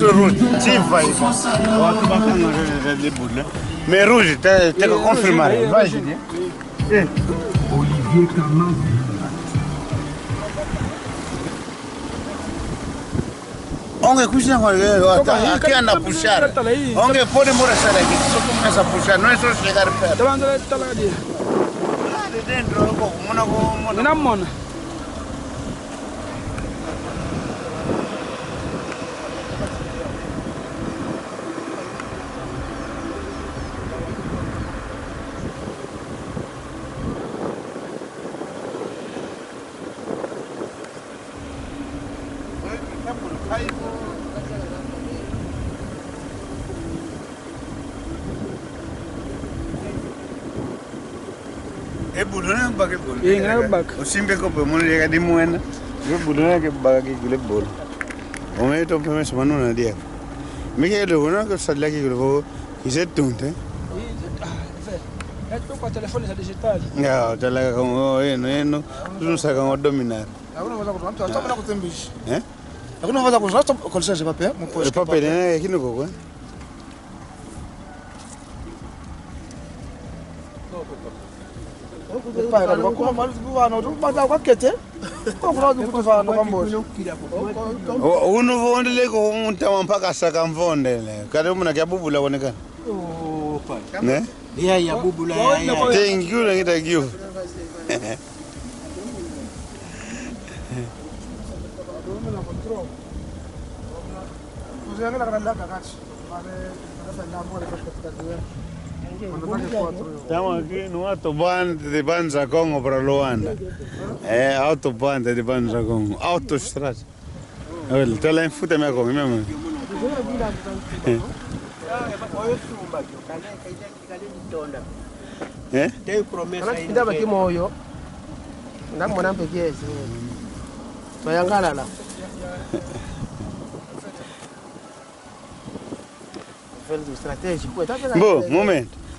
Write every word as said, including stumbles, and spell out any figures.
Rouge, si, vai. Watu bakanga, eh, eh, de boule. Mais rouge, te, te confirmar. Vai, Julien. Eh. Olivier Kamanzi. Onge kushina kwa, eh, ata, aqui anda puxar. Onge pode mora sala aqui, só começa a puxar, não é só chegar perto. Lá de dentro, mona, mona. Mina mona. E bulu na baka e bulu. Inga baka. Osimbe ko pe mono yeka di mwena. E bulu na ke baka ki gule bulu. Ome to pe mesa manu na dia. Mi ke do na ko sadla ki gule bo. Ise tunte. Ah, en fait. Ya tu kwa telefone sa digital. Ya, tala ka ngo, eno, eno. Tuno sa ka ngo dominar. Hakuna mwaza kutoa, mtu atamana kutembishi. Eh? Hakuna mwaza kutoa, hata kolisa je pape, mpo. E pape, ne, kino koko, eh? Epa, kali bakuma mali kuva no, tu bata kwa kete. Kwa kuna kutu vana kwa mbote. O, unu vondele ko ntama mpaka saka mvondele. Kale muna kia bubula koneka. Oh, pa. Ne? Ya, ya, bubula, ya, ya. Thank you, thank you. Tamo aqui no autobahn de Banza Kongo para Luanda. É, autobahn de Banza Kongo. Autoestrada. Olha, tá lá em Futa, minha Kongo, minha mãe. Eh? Tem promessa. Kana ainda kipinda baki moyo. Ndamona mpe kiese. Bayangalala. Fais une stratégie, quoi. Bon, moment.